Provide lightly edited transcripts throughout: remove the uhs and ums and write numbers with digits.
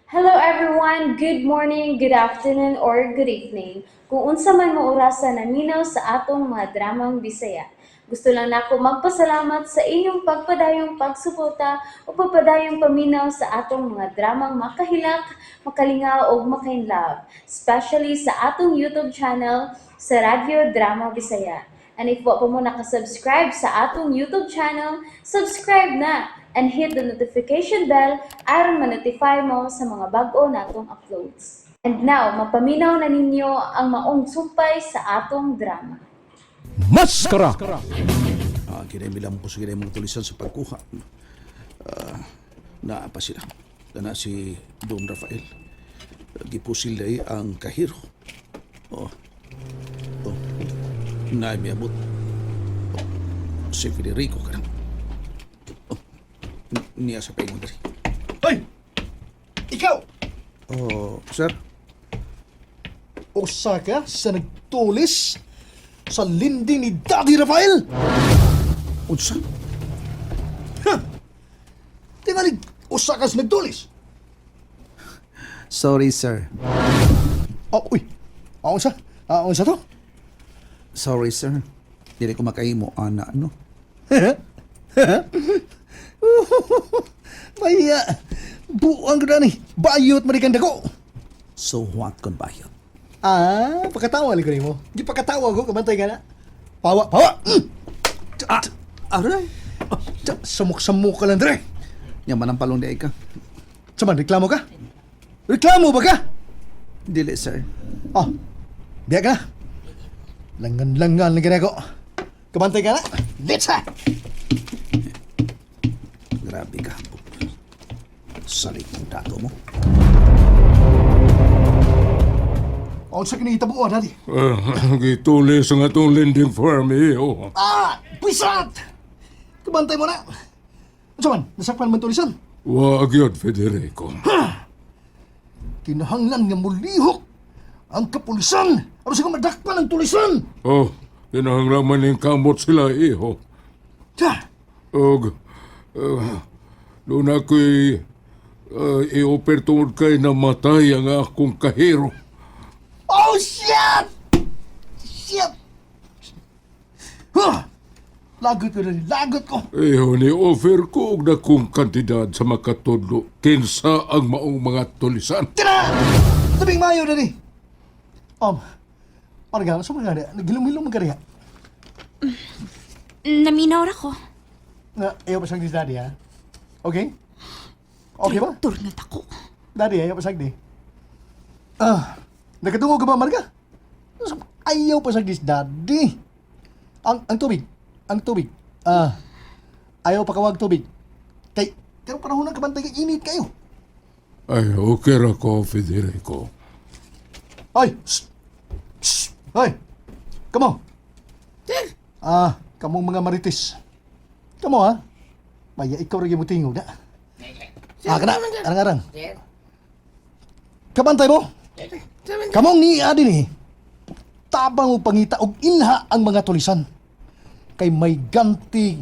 Hello everyone! Good morning, good afternoon, or good evening. Kung unsa man mo orasa naminaw sa atong mga dramang Bisaya. Gusto lang nako magpasalamat sa inyong pagpadayong pagsuporta o pagpadayong paminaw sa atong mga dramang makahilak, makalingaw ug makainlove, especially sa atong YouTube channel sa Radyo Drama Bisaya. And if wa pa mo nakasubscribe sa atong YouTube channel, subscribe na and hit the notification bell aron ma-notify mo sa mga bag-o natong uploads. And now, mapaminaw na ninyo ang maong sumpay sa atong drama. Maskara! Kinay milam ko sa kinay mga tulisan sa pagkuha. Naa pa sila. Kana si Don Rafael. Gipusil day ang kahiro. Oh. Oh. Naay miabot. Oh. Si Federico ka Oh. Niya sa paingon diri. Hoy! Ikaw! Oh, sir. Usa ka sa nagtulis sa linding ni Daddy Rafael! Unsa? Tingalig, usa ka sa nagtulis! Sorry, sir. Oh, uy! Ah, unsa? Ah, unsa to? Sorry, sir. Dili ko makaimo ana no. Maya, buang ko na ni. Bayot man kang dako. So what kon bayot? Ah, pakatawa lang ko nimo. Di pakatawa ko, kamantay ka na. Pawa, pawa! Mm. Ah, aray. Samok-samok ka lang, dre. Nya man ang palong di ka. Saman, reklamo ka? Reklamo ba ka? Dili, sir. Oh, biya ka na. Langan-langan lang ka ko. Kabantay ka na. Let's ha! Grabe ka. Salit ng dato mo. Oh, sa kinahitabuan, daddy. Gitulis ang atong lending firm iyo. Ah! Puisat! Kabantay mo na. Ano man, nasakpan man tulisan. Wa gyud, Federico. Kinahanglan nga mulihok ang kapulisan. Aron sa madakpan ang tulisan. Oh, kinahanglan man ning kamot sila iho. Tsa! Og doon ako'y i-offer tungod kay namatay ang akong kahiro. Oh, shit! Shit! Huh! Lagot ko rin. Lagot ko. Iho ni offer ko og dakong kantidad sa makatudlo kinsa ang maong mga tulisan. Tira! Tabing mayo na ni. Parang sa mga naghilom-hilom man kariya. Naminaw ra ko. Na, ayaw pa sagdi, daddy, ha? Okay? Okay ba? Tur nga tako. Daddy, ayaw pa sagdi. Ah, nakatungog ka ba, Marga? Ayaw pa sagdi, daddy. Ang tubig, ang tubig. Ah, ayaw pa kawag tubig. Kay, karong panahon ng kabantay kay init kayo. Ay, okay ra ko, Federico. Ay! Shh! Shh! Ay! Kamo! Ah, kamong mga marites. Kamo ha? Maya ikaw rin mo tingog na. Ah, kana. Arang-arang. Kabantay mo? Kamong ni adi ni. Tabang og pangita og inha ang mga tulisan. Kay may ganti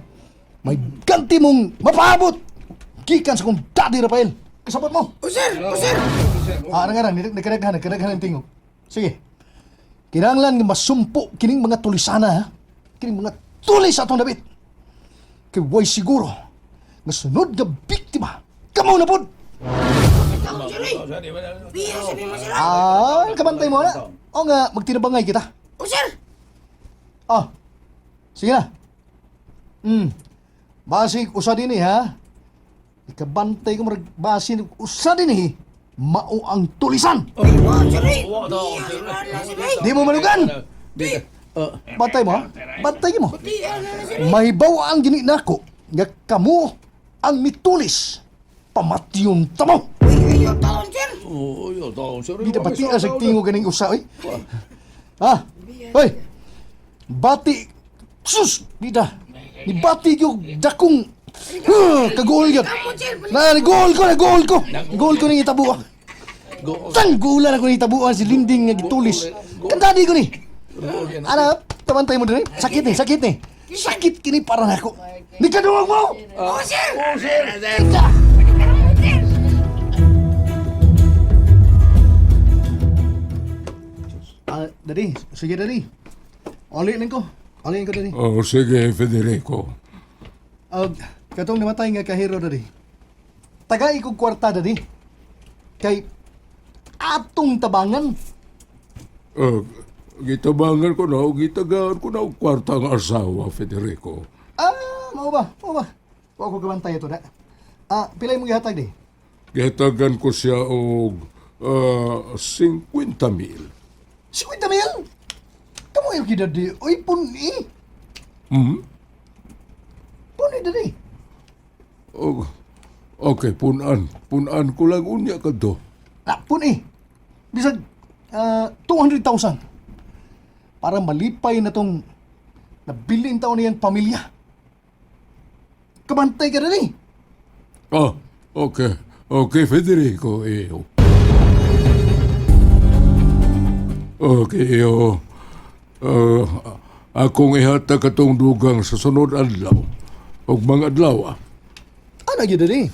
mong mapaabot. Gikan sa kong daddy Rafael. Kasabot mo. Sir! Oh, sir! Ah, arang-arang, nagkaraghan, nagkaraghan ang tingog. Sige. Kinahanglan nga masumpo kining mga tulisana, ha? Kining mga tulis sa atong dabit. Kay way siguro nga sunod nga biktima kamo na pod. Biya, sabi mo sir! Ah, kabantay mo na. O nga magtinabangay kita. Oh, sir! Ah. Sige na. Basig usa dinhi ha. Ikabantay ko murag basin usa dinhi mao ang tulisan. Oh, sir! Biya, sir! Sir! Di mo manugan. Di. Bantay mo ha. Bantay mo. Biya, sir! Mahibaw ang gini nako nga kamo ang mitulis. Pamatyon ta mo. Uy, ayaw taon, sir! Oh, yo daw, sir. Di na bati sa tingo ganing usa oy. Ha? Hoy. Bati sus di na. Ni bati yung dakong kagool yun. Na ni goal ko, na goal ko. Goal ko ning itabo. Tan gulan ako ni itabuan si Linding nga gitulis. Kandadi ko ni. Ana, tabantay mo diri. Sakit ni, sakit ni. Sakit kini para nako. Ni kadungog mo. Oh, sir! Oh, sir. Sir! Daddy, sige daddy. Oli lang ko. Oli lang ko daddy. Oh, sige, Federico. Katong namatay nga kahero daddy. Tagay kog kwarta daddy. Kay atong tabangan. Gitabangan ko na, o gitagaan ko na og kwarta ang asawa, Federico. Ah, mao ba? Mao ba? Wa ko kabantay ito na. Ah, pilay mo gihatag di? Gitagan ko siya og 50 mil. 50 mil? Kamo yung daddy. Uy, puni. Hmm? Puni daddy. Og, okay, punan. Punan ko lang unya ka do. Ah, puni. Bisag 200,000. Para malipay na tong nabiling taon niyang pamilya. Kabantay ka daddy. Ah, okay. Okay, Federico, iyo. Okay, iyo. Akong ihatag katong dugang sa sunod adlaw. Og mga adlaw, ah. Ano gyud daddy?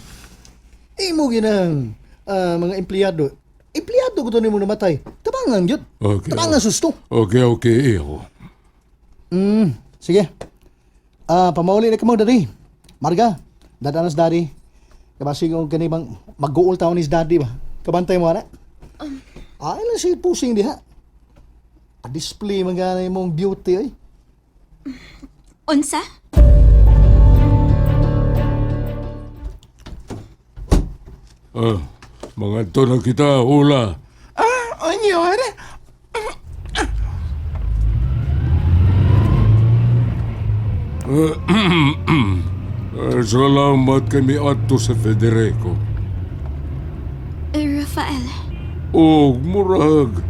Imo ginang mga empleyado. Empleyado ko to nimo namatay. Tabangan gyud. Okay. Tabangan susto. Okay, okay, iyo. Sige. Ah, pamauli na kamo daddy. Marga, dadanas daddy. Kabasig og kani bang mag-uol taon ni daddy ba. Kabantay mo ana. Ay lang si pusing diha. A-display man gani imong beauty oy. Unsa? Ah, mga to na kita, hula. Ah, onyor. Salamat kami ato sa Federico. Rafael, Og murag,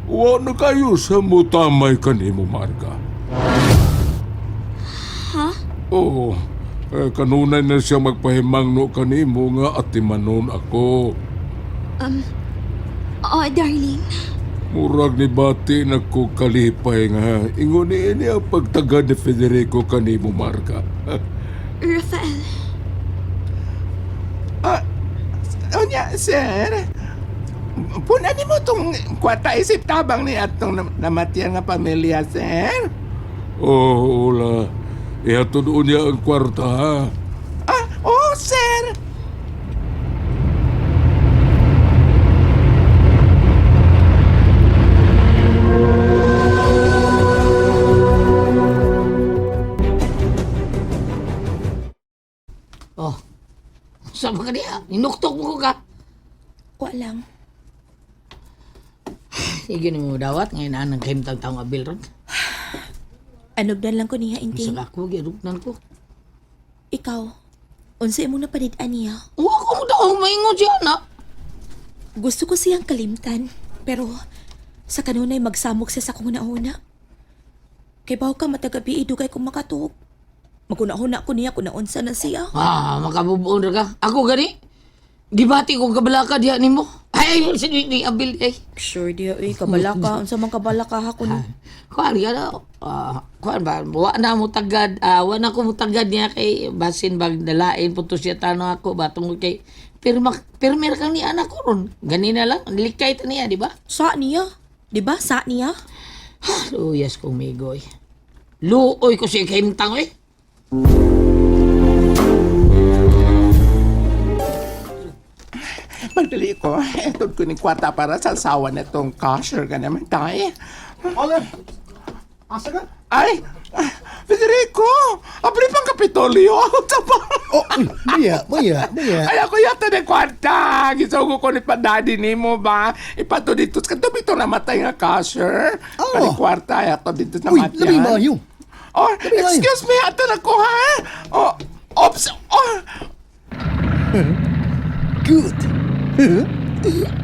wa na kayo sa mutamay kanimo, Marga. Ha? Oo, kanunay na siya magpahimangno kanimo nga atimanon ako. Oh, darling. Murag ni bati na ko kalipay nga ingon ni ini ang pagtagad ni Federico kanimo, Marga. Rafael, Ah, unya, sir. Punan mo tong kwarta isip tabang ni atong namatian nga pamilya, sir. Oh, ula. Ihatod niya ang kwarta, ha? Ah, oh, sir. Oh. Sa mga niya, inuktok mo ko ka. walang. Sige ni mo dawat, ngayon anang kahimtang taong abil ron. Anugdan lang ko niya, Bisag Inting. ako, girugnan ko. Ikaw, unsa imong napanid-an niya? Wa ko mo daw, maingon siya na. Gusto ko siyang kalimtan, pero sa kanunay magsamok siya sa akong nauna. Kay bawo ka matagabi, dugay kong makatuog. Maguna-huna ko niya kung naunsa na siya. Ah, makabubuon ra ka. Ako gani. Gibati kong kabalaka diha nimo. Ay, si ni abil ay. Sure diya, uy, kabalaka. Unsa man kabalaka ha ko ni. Kuan ka na. Ah, kuan ba wa na mo tagad, wa na ko mo tagad niya kay basin bag dalain puto siya tano ako ba tungod kay pirma pirmer kang ni anak ko ron. Ganina lang, likay ta niya, di ba? Sa niya? Di ba? Sa niya? Luyas kong migoy. Luoy ko siya kahimtang eh. Magdali ko. Etod ko ni kwarta para sa asawa na tong cashier ka naman tayo. Ola. Asa ka? Ay, ah, Federico! Abri pang Kapitolyo! Sa pa! Oh, uy, maya, maya, maya. Ay, ako yata ng kwarta! Gisugo ko ni padaddy ni mo ba? Ipato dito. Kato ito namatay nga cashier. Oh. Pari kwarta, ato dito Uy, namatay. labi maayo. Oh, Labi maayo. excuse me, ato na ko ha? Oh, ops! Oh, Good.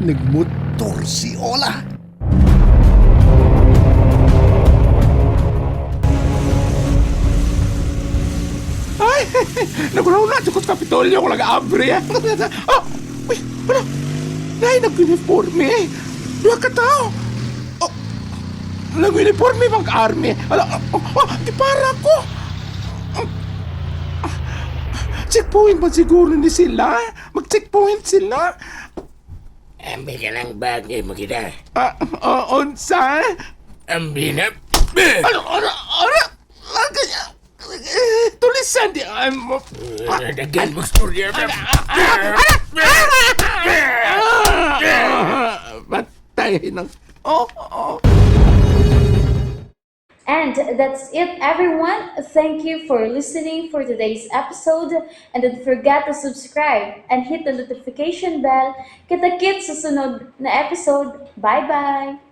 Nagmotor si Ola. Ay, nagulaw na. Tukot Kapitolyo ko nag-abri. Oh, uy, wala. Nay, nag-uniforme. Duha ka tao. Oh, nag-uniforme bang army? Ala, oh, oh, di para ko. Checkpoint ba siguro ni sila? Mag-checkpoint sila? Ambil ka lang bagay mo kita. Ah, oh, unsa? Ambina. Ano, ano, ano? Tulisan di ay mo. Dagan mo storya. Patay ng. Oh. And that's it, everyone. Thank you for listening for today's episode. And don't forget to subscribe and hit the notification bell. Kita-kits sa sunod na episode. Bye-bye!